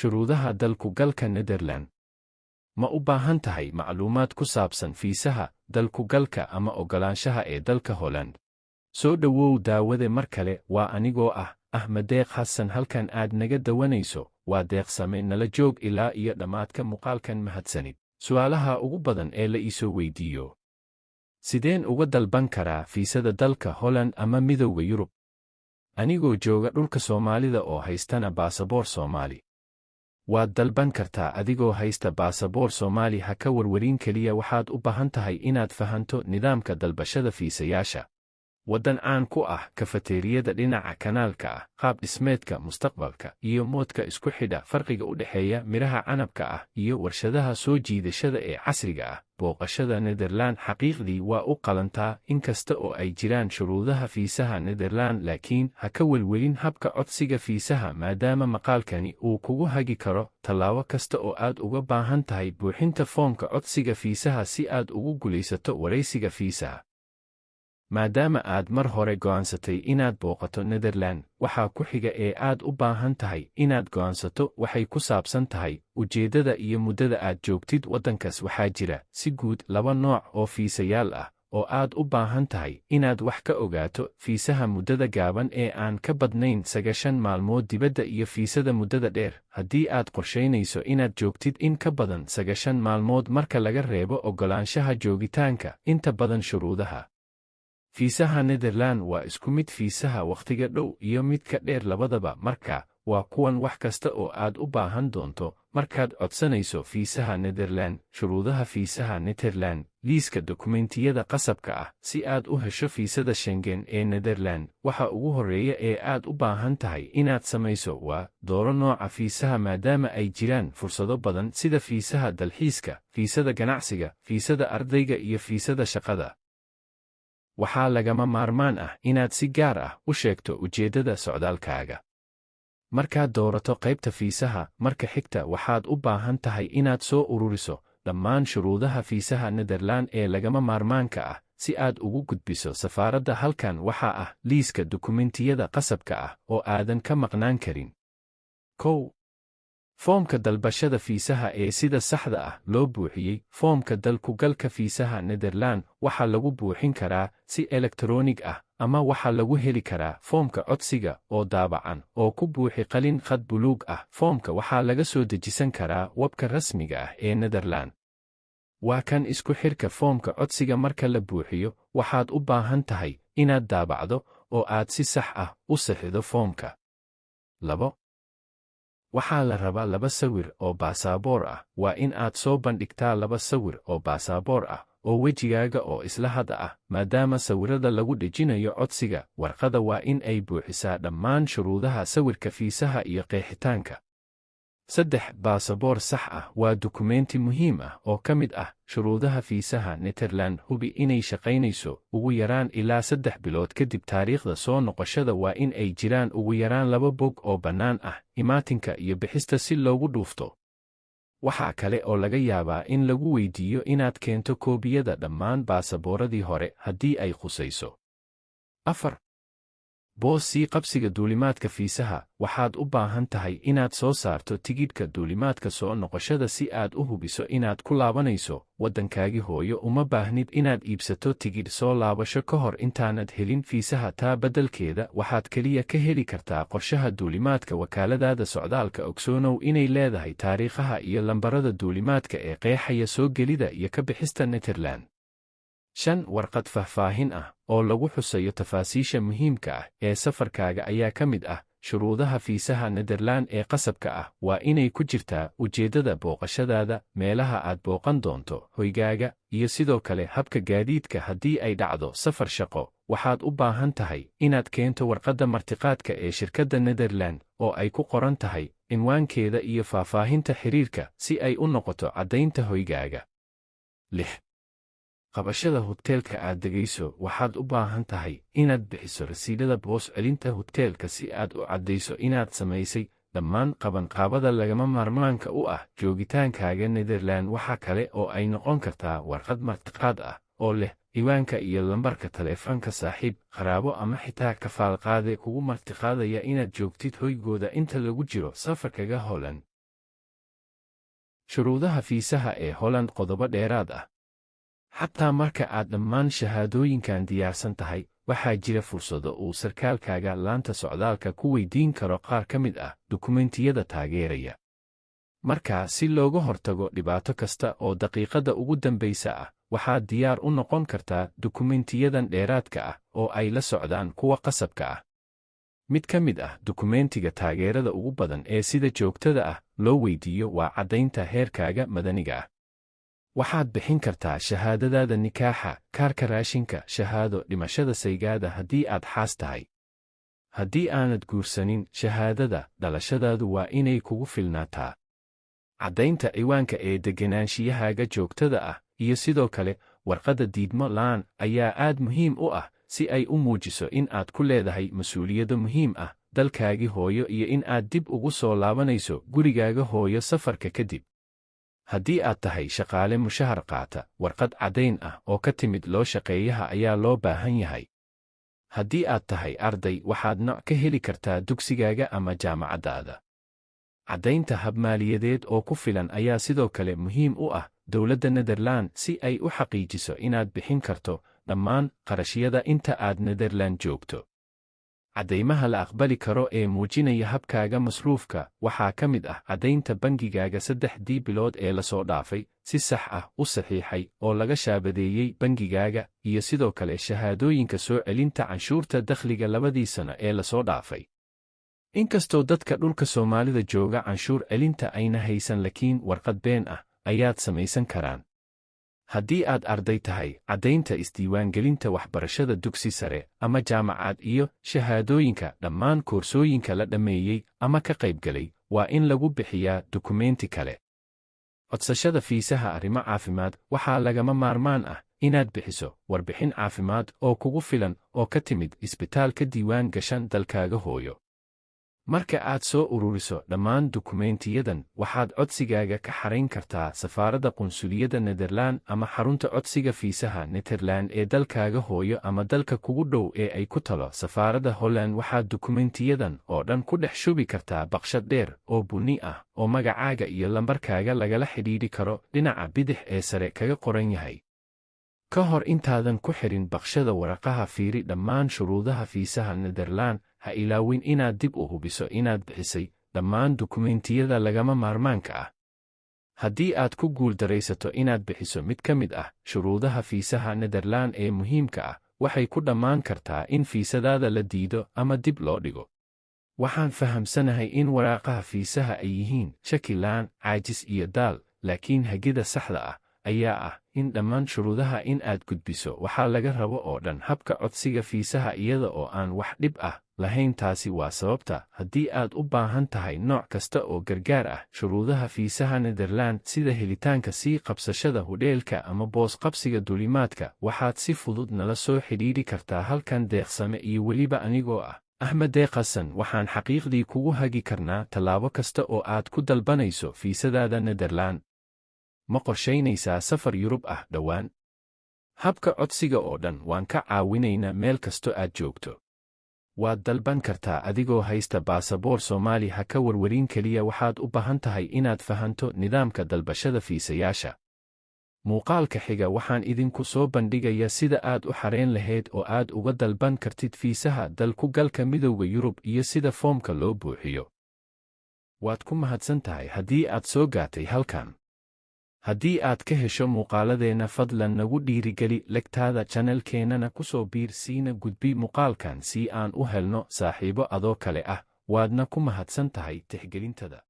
Shuruudaha dalku-galka Nederland. Ma u baahan tahay macluumaad ku saabsan fiisaha, dalku-galka ama oggolaanshaha ee dalka Holland? Soo dhowow daawade mar kale, waa anigoo ah Axmed Deeq Xasan. Halkan aad naga dawanayso waa Deeqsame. Nala joog ilaa iyo dhammaadka muuqaalkan, mahadsanid. Su'aalaha ugu badan ee la iisoo weydiiyo: Sideen uga dalban karaa fiisada dalka Holland ama Midowga Yurub anigoo jooga dhulka Soomaalida oo haystana baasaboor Soomaali? Waad dalban kartaa adigoo haysta baasaboor Soomaali, ha ka warwarin. Keliya waxaad u baahan tahay inaad fahanto nidaamka dalbashada fiisayaasha. Waddan caan ku ah kafateeriyada dhinaca kanaalka ah, qaab dhismeedka mustaqbalka iyo moodka isku xidha farqiga u dhexeeya midhaha canabka ah iyo warshadaha soo jiidashada ee casriga ah, booqashada Nederland xaqiiqdii waa u qalantaa. Inkasta oo ay jiraan shuruudaha fiisaha Nederland, laakiin ha ka welwelin habka codsiga fiisaha, maadaama maqaalkani uu kugu hagi karo tallaabo kasta oo aad uga baahan tahay buuxinta foomka codsiga fiisaha si aad ugu guulaysato waraysiga fiisaha. Maadaama aad mar hore go'aansatay inaad booqato Nederland, waxaa ku xiga ee aad u baahan tahay inaad go'aansato waxay ku saabsan tahay ujeeddada iyo muddada aad joogtid waddankaas. Waxaa jira si guud laba nooc oo fiisayaal ah oo aad u baahan tahay inaad wax ka ogaato: fiisaha muddada gaaban ee aan ka badnayn 90 maalmood dibadda iyo fiisada muddada dheer haddii aad qorshaynayso inaad joogtid in ka badan 90 maalmood. Marka laga reebo oggolaanshaha joogitaanka, inta badan shuruudaha fiisaha Nederland waa isku mid, fiisaha wakhtiga dhow iyo midka dheer labadaba. Marka waa kuwan wax kasta oo aad u baahan doonto markaad codsanayso fiisaha Nederland. Shuruudaha fiisaha Nederland. Liiska dokumentiyada qasabka ah si aad u hesho fiisada Schengen ee Nederland. Waxa ugu horreeya ee aad u baahan tahay inaad samayso waa dooro nooca fiisaha, maadaama ay jiraan fursado badan sida fiisaha dalxiiska, fiisada ganacsiga, fiisada ardayga iyo fiisada shaqada. Waxaa lagama maarmaan ah inaad si gaar ah u sheegto ujeeddada socdaalkaaga. Markaad doorato qaybta fiisaha, marka xigta waxaad u baahan tahay inaad soo ururiso dhammaan shuruudaha fiisaha Nederland ee lagama maarmaanka ah si aad ugu gudbiso safaaradda. Halkan waxaa ah liiska dukumentiyada qasabka ah oo aadan ka maqnaan karin. 1. Foomka dalbashada fiisaha ee sida saxda ah loo buuxiyey. Foomka dalku-galka fiisaha Nederland waxaa lagu buuxin karaa si elektaroonig ah ama waxaa lagu heli karaa foomka codsiga oo daabacan oo ku buuxi qalin khad buluug ah. Foomka waxaa laga soo dejisan karaa webka rasmiga ah ee Nederland. Waa kan isku xidhka foomka codsiga. Marka la buuxiyo, waxaad u baahan tahay inaad daabacdo oo aad si sax ah u saxido foomka. 2. Waxaa la rabaa laba sawir oo baasaboor ah. Waa in aad soo bandhigtaa laba sawir oo baasaboor ah oo wejigaaga oo isla hadda ah, maadaama sawirada lagu dhejinayo codsiga. Warqada waa in ay buuxisaa dhammaan shuruudaha sawirka fiisaha iyo qeexitaanka. 3. Baasaboor sax ah waa dukumeenti muhiim ah oo ka mid ah shuruudaha fiisaha Nederland. Hubi inay shaqaynayso ugu yaraan ilaa 3 bilood kadib taariikhda soo noqoshada. Waa in ay jiraan ugu yaraan laba bog oo bannaan ah imaatinka iyo bixista si loogu dhuufto. Waxaa kale oo laga yaabaa in lagu weydiiyo inaad keento koobiyada dhammaan baasabooradii hore haddii ay khusayso. 4. Boos sii qabsiga duulimaadka fiisaha. Waxaad u baahan tahay inaad soo saarto tigidhka duulimaadka soo noqoshada si aad u hubiso inaad ku laabanayso waddankaagii hooyo. Uma baahnid inaad iibsato tigidh soo laabasho ka hor intaanad helin fiisaha. Taa beddelkeeda, waxaad keliya ka heli kartaa qorshaha duulimaadka wakaaladaada socdaalka. Ogsoonow inay leedahay taariikhaha iyo lambarada duulimaadka ee qeexaya soo gelida iyo ka bixista Nederland. 5. Warqad faahfaahin ah oo lagu xusayo tafaasiisha muhiimka ah ee safarkaaga ayaa ka mid ah shuruudaha fiisaha Nederland ee qasabka ah. Waa inay ku jirtaa ujeeddada booqashadaada, meelaha aad booqan doonto, hoygaaga, iyo sidoo kale habka gaadiidka. Haddii ay dhacdo safar shaqo, waxaad u baahan tahay inaad keento warqadda martiqaadka ee shirkadda Nederland oo ay ku qoran tahay cinwaankeeda iyo faahfaahinta xiriirka si ay u noqoto caddaynta hoygaaga. 6. Qabashada huteelka aad degayso. Waxaad u baahan tahay inaad bixiso rasiidhada boos celinta huteelka si aad u caddayso inaad samaysay dhammaan qabanqaabada lagama maarmaanka u ah joogitaankaaga Nederland. Waxa kale oo ay noqon kartaa warqad martiqaad ah oo leh ciwaanka iyo lambarka taleefanka saaxiib, qaraabo ama xitaa kafaalqaade kugu martiqaadaya inaad joogtid hoygooda inta lagu jiro safarkaga Holland. Shuruudaha fiisaha ee Holland, qodobo dheeraad ah. Xataa marka aad dhammaan shahaadooyinkan diyaarsan tahay, waxaa jira fursado uu sarkaalkaaga laanta socdaalka ku weydiin karo qaar ka mid ah dukumentiyada taageeraya. Markaa, si looga hortago dhibaato kasta oo daqiiqadda ugu dambaysa ah, waxaad diyaar u noqon kartaa dukumentiyadan dheeraadka ah oo ay la socdaan kuwa qasabka ah. Mid ka mid ah dukumentiga taageerada ugu badan ee sida joogtada ah loo weydiiyo waa caddaynta heerkaaga madaniga ah. Waxaad bixin kartaa shahaadadaada nikaaxa, kaarka raashinka, shahaado dhimashada saygaada haddii aad xaas tahay. Haddii aanad guursanin, shahaadada dhalashadaadu waa inay kugu filnaataa. Caddaynta ciwaanka ee degenaanshiyahaaga joogtada ah iyo sidoo kale warqadda diidmo la'aan ayaa aad muhiim u ah si ay u muujiso in aad ku leedahay mas'uuliyado muhiim ah dalkaagii hooyo iyo in aad dib ugu soo laabanayso gurigaaga hooyo safarka kadib. Haddii aad tahay shaqaale mushahar qaata, warqad caddayn ah oo ka timid loo shaqeeyaha ayaa loo baahan yahay. Haddii aad tahay arday, waxaad nooc ka heli kartaa dugsigaaga ama jaamacaddaada. Caddaynta habmaaliyadeed oo ku filan ayaa sidoo kale muhiim u ah dowladda Nederland si ay u xaqiijiso inaad bixin karto dhammaan qarashyada inta aad Nederland joogto. Caddaymaha la aqbali karo ee muujinaya habkaaga masruufka waxaa ka mid ah caddaynta bangigaaga 3dii bilood ee lasoo dhaafay, si sax ah u saxiixay oo laga shaabadeeyey bangigaaga, iyo sidoo kale shahaadooyinka soo celinta canshuurta dakhliga 2dii sano ee lasoo dhaafay. Inkastoo dadka dhulka Soomaalida jooga canshuur celinta ayna haysan, laakiin warqad been ah ayaad samaysan karaan. Haddii aad arday tahay, caddaynta isdiiwaangelinta waxbarashada dugsi sare ama jaamacad iyo shahaadooyinka dhammaan koorsooyinka la dhammeeyey ama ka qaybgalay waa in lagu bixiyaa dukumenti kale. Codsashada fiisaha arrimo caafimaad, waxaa lagama maarmaan ah inaad bixiso warbixin caafimaad oo kugu filan oo ka timid isbitaal ka diiwaan gashan dalkaaga hooyo. Marka aad soo ururiso dhammaan dukumentiyadan, waxaad codsigaaga ka xarayn kartaa safaaradda, qunsuliyadda Nederland ama xarunta codsiga fiisaha Nederland ee dalkaaga hooyo ama dalka kugu dhow ee ay ku talo safaaradda Holland. Waxaad dukumentiyadan oo dhan ku dhex shubi kartaa baqshad dheer oo bunni ah oo magacaaga iyo lambarkaaga lagala xidhiidhi karo dhinaca bidix ee sare kaga qoran yahay. Ka hor intaadan ku xirin baqshada waraqaha, fiiri dhammaan shuruudaha fiisaha Nederland. Ha ilaawin inaad dib u hubiso inaad bixisay dhammaan dukumentiyada lagama maarmaanka ah. Haddii aad ku guuldaraysato inaad bixiso mid ka mid ah shuruudaha fiisaha Nederland ee muhiimka ah, waxay ku dhammaan kartaa in fiisadaada la diido ama dib loo dhigo. Waxaan fahamsanahay in waraaqaha fiisaha ay yihiin shaki la'aan, caajis iyo daal, laakiin hagida saxda ah ayaa ah in dhammaan shuruudaha in aad gudbiso waxaa laga rabo oo dhan habka codsiga fiisaha iyada oo aan wax dhib ah lahayn. Taasi waa sababta haddii aad u baahan tahay nooc kasta oo gargaar ah shuruudaha fiisaha Nederland, sida helitaanka sii qabsashada hudheelka ama boos qabsiga duulimaadka, waxaad si fudud nala soo xidhiidhi kartaa halkan. Deeqsame iyo weliba anigoo ah Axmed Deeqasan waxaan xaqiiqdii kugu hagi karnaa tallaabo kasta oo aad ku dalbanayso fiisadaada Nederland. Ma qorshaynaysaa safar Yurub ah dhowaan? Habka codsiga oo dhan waan ka caawinaynaa meel kasto aad joogto. Waad dalban kartaa adigoo haysta baasaboor Soomaali. Ha ka warwarin, keliya waxaad u baahan tahay inaad fahanto nidaamka dalbashada fiisayaasha. Muuqaalka xiga waxaan idinku soo bandhigaya sida aad u xareen lahayd oo aad uga dalban kartid fiisaha dalku galka Midowda Yurub iyo sida foomka loo buuxiyo. Waad ku mahadsan tahay haddii aad soo gaatay halkan. Haddii aad ka hesho muuqaaladeenna, fadlan nagu dhiirigeli like-taada, channelkeennana ku soo biir, siina gudbi muuqaalkan si aan u helno saaxiibo adoo kale ah. Waadna ku mahadsan tahay tixgelintada.